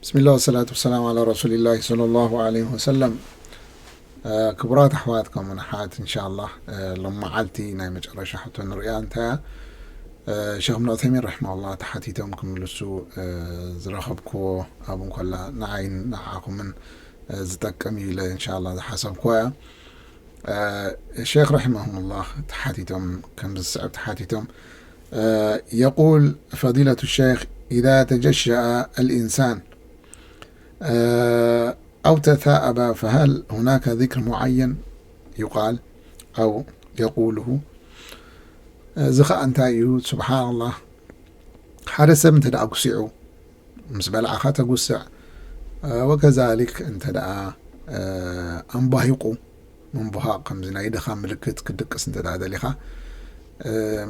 ብስሚላህ ወሰላቱ ወሰላም ዓላ ረሱሊላህ ሰለላሁ ዓለይሂ ወሰለም። ክቡራት ኣሕዋት ከምኡን ኣሓት፣ እንሻላ ሎም መዓልቲ ናይ መጨረሻ ሕቶ ንሪኣ እንታያ። ሸኽ እብን ዑሰይሚን ረሒመሁላህ ተሓቲቶም ክምልሱ ዝረኸብክዎ ኣብ እንኮላ ንዓይን ንዓኹምን ዝጠቅም እዩ ኢለ እንሻላ ዝሓሰብክዎ እያ። ሸኽ ረሒመሁሙላህ ተሓቲቶም ከምዚ ዝስዕብ ተሓቲቶም። يقول فضيلة الشيخ: إذا تجشأ الإنسان أو تثاءب فهل هناك ذكر معين يقال أو يقوله؟ እዚ ኸኣ እንታይ እዩ? ስብሓንላህ፣ ሓደ ሰብ እንተ ደኣ ጉሲዑ፣ ምስ በላዕኻ ተጉስዕ፣ ወከዛሊክ እንተ ደኣ ኣንባሂቑ፣ ምንቡሃቕ ከምዚ ናይ ድኻ ምልክት ክድቅስ እንተ ደኣ ደሊኻ፣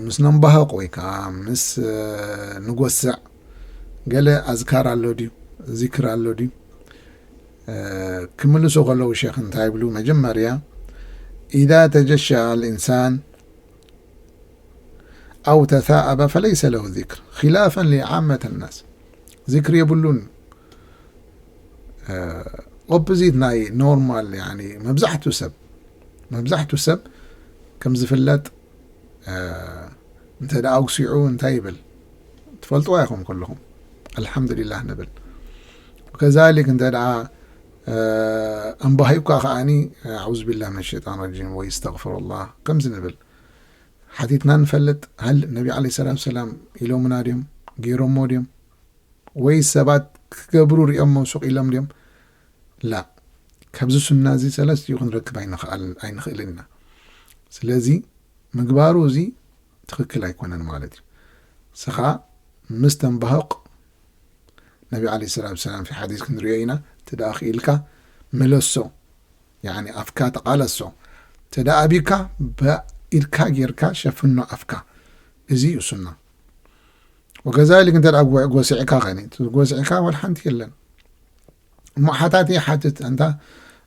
ምስ ነንባህቕ ወይ ከኣ ምስ ንጎስዕ፣ ገለ ኣዝካር ኣሎ ድዩ? ዚክር ኣሎ ድዩ? ክምልሱ ከለዉ ሸኽ እንታይ ይብሉ? መጀመርያ፣ إذا تجشأ الإنسان أو تثاءب فليس له ذكر خلافا لعامة الناس. ዚክር የብሉን። ኦፖዚት ናይ ኖርማል፣ ያኒ፣ መብዛሕቱ ሰብ፣ መብዛሕቱ ሰብ ከም ዝፍለጥ፣ እንተ ደኣ ኣጉሲዑ እንታይ ይብል? ትፈልጥዋ ኢኹም ኩልኹም። ኣልሓምዱሊላህ ንብል። ከዛሊክ እንተ ደኣ ኣንባሂብካ ከኣኒ፣ ኣዑዙ ቢላህ ምን ሸይጣን ረጂም ወይ እስተግፍሩላህ ከምዚ ንብል። ሓቲትና ንፈልጥ፣ ሃል ነቢ ዓለይሂ ሰላቱ ሰላም ኢሎምና ድዮም? ገይሮሞ ድዮም? ወይ ሰባት ክገብሩ ሪኦሞ ሱቕ ኢሎም ድዮም? ላ። ካብዚ ሱና እዚ ሰለስቲኡ ክንረክብ ኣይንኽኣል-፣ ኣይንኽእልን ኢና። ስለዚ ምግባሩ እዚ ትኽክል ኣይኮነን ማለት እዩ። ንስኻ ምስ ተንባህቕ፣ ነቢ ዓለይሂ ሰላቱ ሰላም ፊ ሓዲስ ክንሪኦ ኢና፣ እንተ ደኣ ክኢልካ ምለሶ፣ ያኒ ኣፍካ ተቓለሶ፣ እንተ ደኣ ኣቢካ ብኢድካ ጌርካ ሸፍኖ ኣፍካ። እዚ እዩ ሱና። ወከዛሊክ እንተ ደኣ ጎ-፣ ጎሲዕካ ኸኒ፣ እቲ ጎሲዕካ ወላ ሓንቲ የለን። እሞ ሓታቲ ይሓትት፣ ኣንታ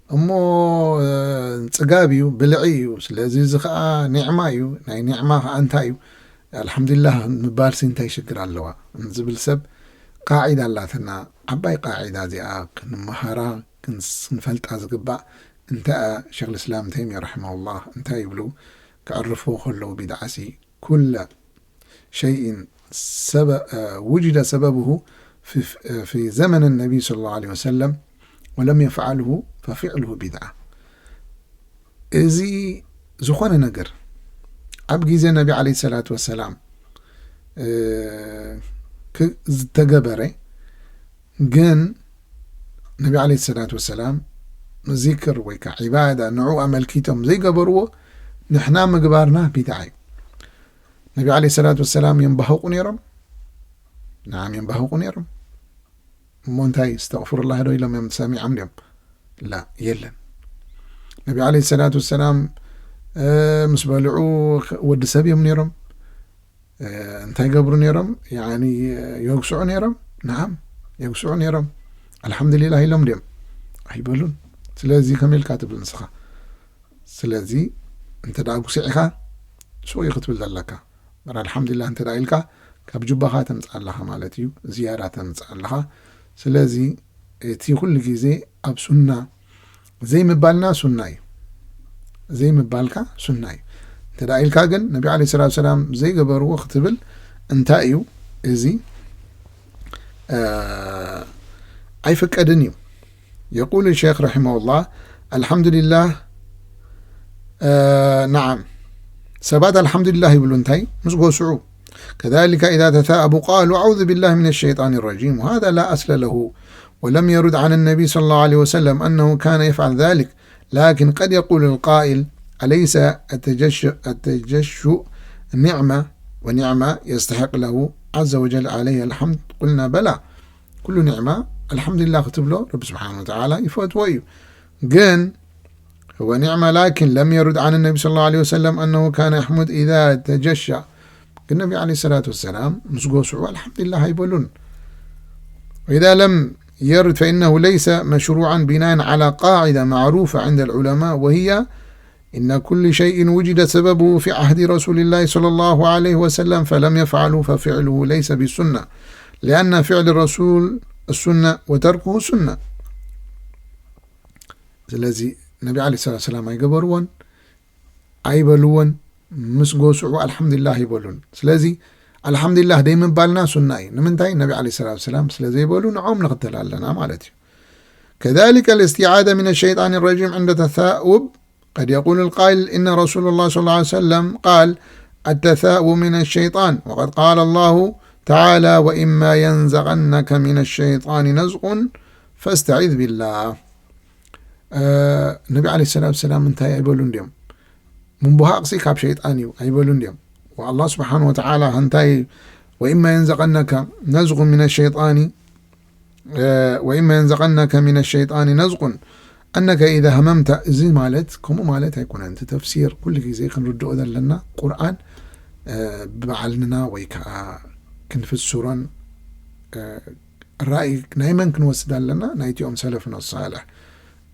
እሞ፣ እ፣ ጽጋብ እዩ፣ ብልዒ እዩ፣ ስለዚ እዚ ኸኣ ኒዕማ እዩ፣ ናይ ኒዕማ ኸኣ እንታይ እዩ? ኣልሓምዱሊላህ ምባልሲ እንታይ ሽግር ኣለዋ? ዝብል ሰብ ቃዒዳ ኣላትና፣ ዓባይ ቃዒዳ እዚኣ ክንመሃራ፣ ክንስ-፣ ክንፈልጣ ዝግባእ። እንታይ እያ ሸይኽ ልእስላም ተይሚያ ረሒመሁላህ እንታይ ይብሉ? ከዕርፍዎ ከለዉ ቢድዓሲ ኩለ شيء سب-، آه، وجد سببه في، في زمن النبي صلى الله عليه وسلم ولم يفعله ففعله بدعة. እዚ ዝኾነ ነገር ኣብ ግዜ ነቢ ዓለይሂ ሰላቱ ወሰላም፣ እ፣ ክ-፣ ዝተገበረ ግን ነቢ ዓለይሂ ሰላቱ ወሰላም ዚክር ወይ ከዓ ዒባዳ ንዕኡ ኣመልኪቶም ዘይገበርዎ ንሕና ምግባርና ቢድዓ እዩ። ነቢ ዓለይሂ ሰላቱ ወሰላም የንባህቑ ነይሮም? ነዓም የንባህቑ ነይሮም። እሞ እንታይ እስተግፍሩላህ ዶ ኢሎም እዮም ሰሚዖም ድዮም? ላ፣ የለን። ነቢ ዓለይሂ ሰላቱ ወሰላም፣ እ፣ ምስ በልዑ ወዲ ሰብ እዮም ነይሮም። እ፣ እንታይ ይገብሩ ነይሮም? ያኒ የጉስዑ ነይሮም? ነዓም የጉስዑ ነይሮም። ኣልሓምዱሊላህ ኢሎም ድዮም? ኣይበሉን። ስለዚ ከመይ ኢልካ ትብል ንስኻ? ስለዚ እንተ ደኣ ጉሲዕካ ሱቕ እዩ ክትብል ዘለካ። እምበር ኣልሓምዱሊላህ እንተ ደኣ ኢልካ ካብ ጁባኻ ተምጽእ ኣለኻ ማለት እዩ፣ ዝያዳ ተምጽእ ኣለኻ። ስለዚ እቲ ኩሉ ግዜ ኣብ ሱና ዘይምባልና ሱና እዩ። ዘይምባልካ ሱና እዩ። እንተ ደኣ ኢልካ ግን ነቢ ዓለይሂ ሰላቱ ሰላም ዘይገበርዎ ክትብል እንታይ እዩ? እዚ፣ እ፣ ኣይፍቀድን እዩ። የቁሉ ሸይኽ ረሒመሁላህ፣ ኣልሓምዱሊላህ፣ እ፣ ነዓም፣ ሰባት ኣልሓምዱሊላህ ይብሉ እንታይ? ምስ ጎስዑ። ከዛሊከ ኢዛ ተሳኣቡ ቃሉ ኣዑዙ ቢላህ ሚነ ሸይጣን ረጂም፣ ወሃዛ ላ ኣስለ ለሁ፣ ወለም የሩድ ዓን ነቢ ሰለላሁ ዓለይሂ ወሰለም ኣነሁ ካነ የፍዓል ዛሊክ። لكن قد يقول القائل: أليس التجش-، التجشؤ نعمة ونعمة يستحق له عز وجل عليها الحمد؟ قلنا: بلى، كل نعمة الحمد لله ክትብሎ ረቢ ስብሓነ ወተዓላ ይፈትዎ እዩ። ግን هو نعمة، لكن لم يرد عن النبي صلى الله عليه وسلم أنه كان يحمد إذا تجشأ። ግን ነቢ ዓለይሂ ሰላቱ ወሰላም ምስ ጎስዑ ኣልሓምዱሊላህ ኣይበሉን። وإذا لم يرد فإنه ليس مشروعا بناء على قاعدة معروفة عند العلماء، وهي إن كل شيء وجد سببه في عهد رسول الله صلى الله عليه وسلم فلم يفعله ففعله ليس بسنة، لأن فعل الرسول السنة وتركه سنة. ስለዚ ነቢ ዓለይሂ ሰላቱ ሰላም ኣይገበርዎን፣ ኣይበልዎን። ምስ ጎስዑ ኣልሓምዱሊላህ ኣይበሉን። ስለዚ ኣልሓምዱሊላህ ደይ ምባልና ሱና እዩ። ንምንታይ? ነቢ ዓለይሂ ሰላቱ ሰላም ስለ ዘይበሉ ንዖም ንኽተል ኣለና ማለት እዩ። كذلك الاستعاذة من الشيطان الرجيم عند التثاؤب. قد يقول القائل: إن رسول الله صلى الله عليه وسلم قال: التثاؤب من الشيطان، وقد قال الله تعالى: وإما ينزغنك من الشيطان نزغ فاستعذ بالله. ነቢ ዓለይሂ ሰላቱ ሰላም እንታይ ኣይበሉን ድዮም? ምንቡሃቕሲ ካብ ሸይጣን እዩ ኣይበሉን ድዮም? ወኣላህ ስብሓን ወተዓላ እንታይ፣ وإما ينزغنك نزغ من الشيطان، وإما ينزغنك من الشيطان نزغ أنك إذا هممت። እዚ ማለት ከምኡ ማለት ኣይኮነን። እቲ ተፍሲር ኩሉ ግዜ ክንርድኦ ዘለና ቁርኣን ብባዕልንና ወይ ከዓ ክንፍስሮን ራእይ ናይ መን ክንወስድ ኣለና? ናይቲኦም ሰለፍና ሳልሕ፣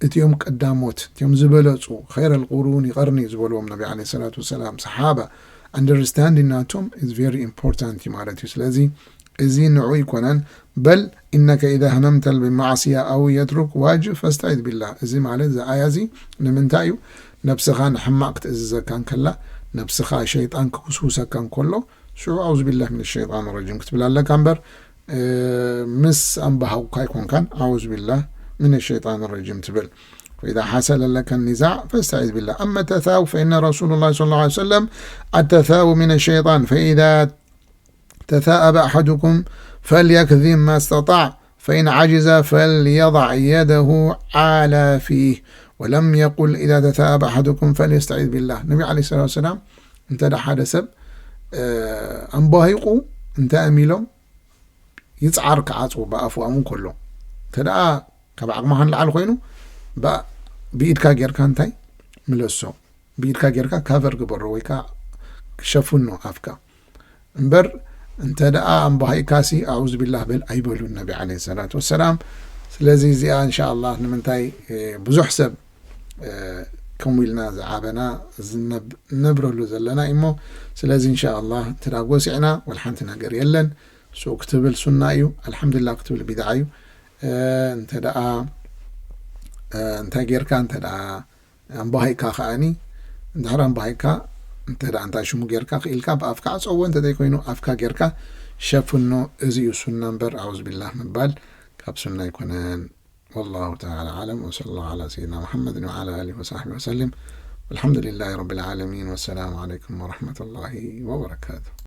እቲኦም ቀዳሞት፣ እቲኦም ዝበለፁ፣ خير القرون قرني ዝበልዎም ነቢ ዓለይሂ ሰላቱ ወሰላም፣ ሰሓባ understanding ናቶም is very important ማለት እዩ። ስለዚ እዚ ንዑ ይኮነን። بل إنك إذا هممت بالمعصية أو يترك واجب فاستعذ بالله። እዚ ማለት እዚ ኣያ እዚ ንምንታይ እዩ? ነብስኻ ንሕማቕ ክትእዝዘካ እንከላ፣ ነብስኻ ሸይጣን ክውስውሰካ እንከሎ ሽዑ أعوذ بالله من الشيطان الرجيم ክትብል ኣለካ እምበር ምስ ኣንባሃውካ ኣይኮንካን أعوذ بالله من الشيطان الرجيم ትብል። فإذا حصل لك النزاع فاستعذ بالله. أما التثاؤب فإن رسول الله صلى الله عليه وسلم التثاؤب من الشيطان، فإذا تثاءب أحدكم فليكظم ما استطاع، فإن عجز فليضع يده على فيه، ولم يقل إذا تثاءب أحدكم فليستعذ بالله. ነቢ ዓለይሂ ሰላቱ ወሰላም እንተ ሓደ ሰብ ኣንባሂቑ እንታይ እዮም ኢሎም? ይፅዓር ክዓፅዎ ብኣፉ ኣሙ ከሎ፣ እንተ ደኣ ካብ ዓቕምኻ ንላዕሊ ኮይኑ ብኢድካ ጌርካ እንታይ ምለሶ፣ ብኢድካ ጌርካ ካቨር ግበሮ ወይ ከዓ ሸፍኖ ኣፍካ እምበር፣ እንተ ደኣ ኣንባሂቕካሲ ኣዑዝ ቢላህ በል ኣይበሉን ነቢ ዓለይሂ ሰላቱ ወሰላም። ስለዚ እዚኣ እንሻ ኣላህ ንምንታይ ብዙሕ ሰብ ከምኡ ኢልና ዝዓበና ዝነብረሉ ዘለና እሞ፣ ስለዚ እንሻ ኣላህ እንተ ደኣ ጎሲዕና ወላ ሓንቲ ነገር የለን። ሱቕ ክትብል ሱና እዩ፣ ኣልሓምዱሊላህ ክትብል ቢድዓ እዩ። እንተ ደኣ እንታይ ጌርካ፣ እንተ ደኣ ኣንባሂቕካ ከኣኒ፣ እንድሕር ኣንባሂቕካ፣ እንተ ደኣ እንታይ ሽሙ ጌርካ፣ ክኢልካ ብኣፍካ ዕጸዎ፣ እንተ ዘይኮይኑ ኣፍካ ጌርካ ሸፍኖ። እዚ እዩ ሱና እምበር ኣዑዝ ቢላህ ምባል ካብ ሱና ኣይኮነን። والله تعالى أعلم، وصلى الله على سيدنا محمد وعلى آله وصحبه وسلم. والحمد لله رب العالمين، والسلام عليكم ورحمة الله وبركاته.